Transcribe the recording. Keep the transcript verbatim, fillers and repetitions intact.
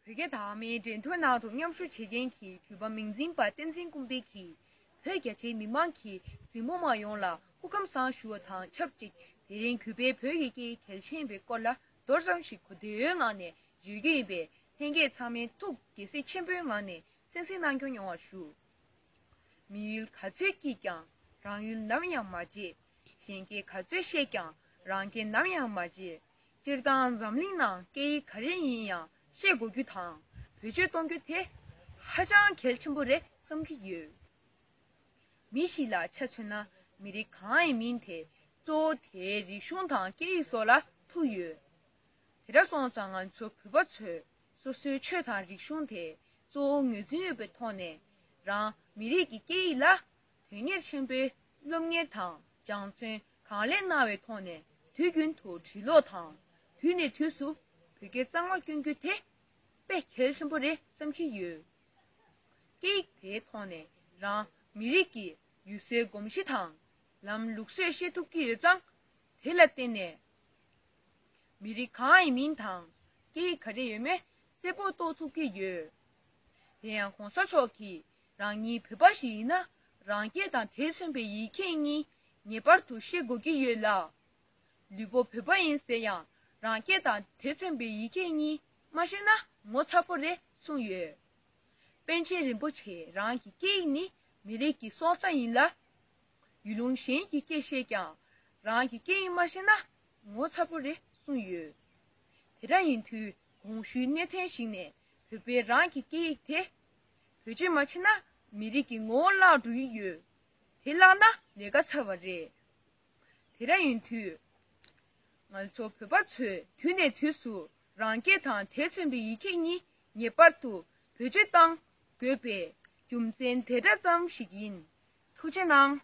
བོད་རྒྱ་དར་མའི་འགྲན་བསྡུར་ནང་དུ་མཉམ་ཞུགས་བྱེད་མཁན་གྱི་གུས་པ་མིང་འཛིན་པ་བསྟན་འཛིན་ཀུན་འཕེལ་གྱིས། བོད་རྒྱ་ཆེའི་མི་མང་གིས་གཟིགས་མོ་མ་ཡོངས་ལ་སྐུ་ཁམས་བཟང་ཞུ་བ་དང་ཆབས་ཅིག་དེ་རིང་གུས་པས་བོད་ཀྱི་སྐད་ཡིག་གལ་ཆེན་པའི་སྐོར་ལ་མདོར་ཙམ་ཞིག་གོ་བདེ་བོའི་ངང་ནས་བརྗོད་ཀྱི་ཡིན་པས། ལྷན་རྒྱས་ཚང་མས་ཐུགས་དགྱེས་གཟིགས་ཆེན་པོའི་ངང་ནས་གསན་གཟིགས་གནང་སྐྱོང་ཡོང་བ་ཞུ། མི་ཡུལ་ག་ཚོད་སྐྱིད་ཀྱང་རང་ཡུལ་ནམ་ཡང་མ་བརྗེད། གཞན་སྐད་ག་ཚོད་ཤེས་ཀྱང་རང་སྐད་ནམ་ཡང་མ་བརྗེད། སྤྱིར་བཏང་འཛམ་གླིང་ནང་སྐད་ཡིག་ག་རེ་ཡིན་ཡང་ཤེས་དགོས་རྒྱུ་དང་། བེད་སྤྱོད་གཏོང་རྒྱུ་དེ་ཧ་ཅང་གལ་ཆེན་པོ་རེད་བསམ་གྱི་ཡོད། མི་ཞིག་ལ་ཆ་མཚོན་ན། མི་རིགས་གང་ཡིན་མིན་དེ་གཙོ་བོ་དེའི་རིག་གཞུང་དང་སྐད་ཡིག་སོགས་ལ་ཐུག་ཡོད། དེ་འདྲ་སོང་ཙང་ང་ཚོ་བོད་པ་ཚོས་སོ་སོའི་ཆོས་དང་རིག་གཞུང་དེ་གཙོ་བོ་ངོས་འཛིན་ཡོད་པའི་ཐོག་ནས། རང་མི་རིགས་ཀྱི་སྐད་ཡིག་ལ་དོན་གཉེར་ཆེན་པོས་སློབ་གཉེར་དང་སྦྱང་བརྩོན་གང་ལེགས་གནང་བའི་ཐོག་ནས། དུས་རྒྱུན་དུ་འབྲི་ཀློག་དང་། དུས་ནས་དུས་སུ་བོད་སྐད་གཙང་མ་སྐྱོན་རྒྱུ་དེ་དཔེ་གལ་ཆེན་པོ་རེད་བསམ་གྱི་ཡོད། སྐད་ཡིག་དེའི་ཐོག་ནས་རང་མི་རིགས་ཀྱི་ཡུལ་སྲོལ་གོམས་གཤིས་དང་ལམ་ལུགས་སྲོལ་ཤེས་ཐུབ་ཀྱི་ཡོད་ཙང་། དེ་ལ་བརྟེན་ནས་མི་རིགས་གང་ཡིན་མིན་དང་སྐད་ཡིག་ག་རེ་ཡོད་མེད་གསལ་པོ་རྟོགས་ཐུབ་ཀྱི་ཡོད། དེ་ཡང་གོང་ས་མཆོག་གིས་རང་ཉིད་བོད་པ་ཞིག་ཡིན་ན། རང་སྐད་དང་དེས་མཚོན་པའི་ཡིག་སྐད་གཉིས་ངེས་པར་དུ་ཤེས་དགོས་ཀྱི་ཡོད་ལ། ལུས་པོ་བོད་པ་ཡིན་ཟེར་ཡང་རང་སྐད་དང་དེས་མཚོན་པའི་ཡིག་སྐད་གཉིས་མ་ཤེས་ན་ངོ་ཚ་པོ་རེད་གསུངས་ཡོད། པཎ་ཆེན་རིན་པོ་ཆེས་རང་གི་སྐད་ཡིག་ནི་མི་རིགས་ཀྱི་སྲོག་རྩ་ཡིན་ལ། ཡུལ་ལུང་གཞན་གྱི་སྐད་ཤེས་ཀྱང་རང་གི་སྐད་ཡིག་མ་ཤེས་ན་ངོ་ཚ་པོ་རེད་གསུངས་ཡོད། དེ་འདྲ་ཡིན་དུས་གོང་ཞུས་གནད་དོན་ཞིག་ནས་བོད་པས་རང་གི་སྐད་ཡིག་དེ་བེད་སྤྱོད་མ་བྱས་ན་མི་རིགས་ཀྱི་ངོ་བོ་བརླག་འགྲོ་གི་ཡོད། དེ་བརླག་ན་ལས་ཀ་ཚར་བ་རེད། དེ་འདྲ་ཡིན་དུས། ང་ཚོ་བོད་པ་ཚོས་དུས་ནས་དུས་སུ་རང་སྐད་དང་དེས་མཚོན་པའི་ཡིག་སྐད་གཉིས་ངེས་པར་དུ་བེད་སྤྱོད་གཏང་དགོས་པའི་རྒྱུ་མཚན་དེ་འདྲ་ཙམ་ཞིག་ཡིན། ཐུགས་རྗེ་གནང་།